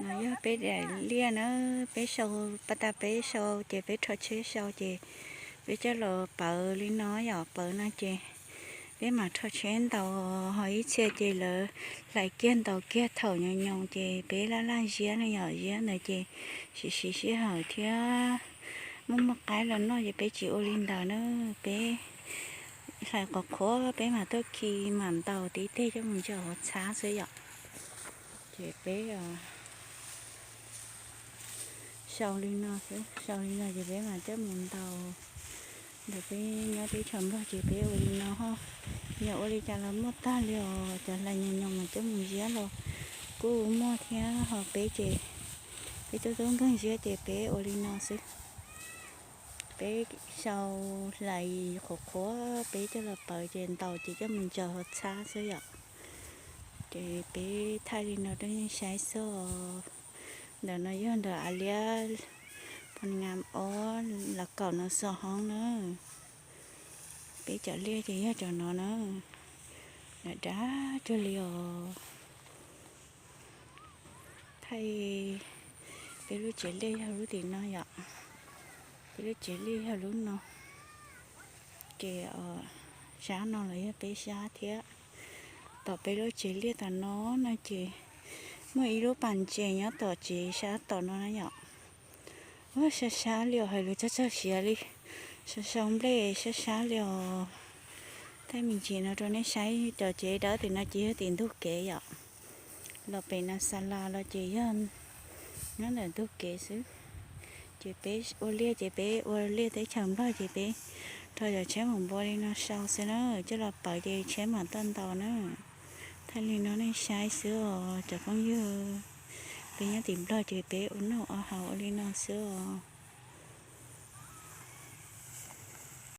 Yog peb daim liaj na, peb sau, pas tas peb sau ces peb rho tsheb sau ces peb coj los pawv li no yom, pawv no ces peb mam rho tsheb ntaus, ho ib txhia ces lawv hlais kiag ntaus kiag thaum nyoos nyoos ces peb laj laj ziab no yom, ziab ntawd ces siv siv sij hawm thiab muaj muaj qaib los noj ces peb tsis ua li ntawd na, peb hlais qhuav qhuav peb mam tuaj khi mam ntaus tib teg coj mus ntsaws hauv txhab xwb yom. Ces peb sau li no xwb, sau li no ces peb mam coj mus ntaus. Ntawm peb nyob teb chaws Nplog ces peb ua li no ho, yog ua li cas los muaj tag li os, cov hlais nyoos nyoos mas coj mus ziab los kuj muaj thiab, ho peb ces peb tub tub nkeeg ziab ces peb ua li no xwb. Peb sau hlais qhuav qhuav peb coj los pawv ces ntaus ces coj mus ntsaws hauv txhab xwb yom. Ces peb thaij li no rau nej saib xwb os. Ntawm no yog ntawm av liab Phoo Ngam ob los kaum no xo hoob na. Peb cov liaj ces yog cov no na, dav dav cuag li os. Thaij peb lub tsev liaj yog lub tim no yom, peb lub tsev liaj yog lub no. Ces sab no los yog peb sab thiab. Tom peb lub tsev liaj tom no no ces muaj ib lub pas ntses nyob tom tsev sab tom no na yom. Ua sab sab li os, hais lus txog txog siav li, sau sau nplej sab sab li os. Thaij me ntsis no rau nej saib, cov tsev dawb tim no ces yog tim ntug kev yom. Los pem no xa las los ces yog nyob ntawm ntug kev xwb. Ces peb ua liaj ces peb ua liaj teb chaws Nplog ces peb rho cov tsheb mus npua li no sau xwb na, coj los pawv ces tsheb mam tuaj ntaus na. Thaij li no nej saib xwb os cov phooj ywg. Peb nyob tim Nplog ces peb ua noj ua haus ua li no xwb os.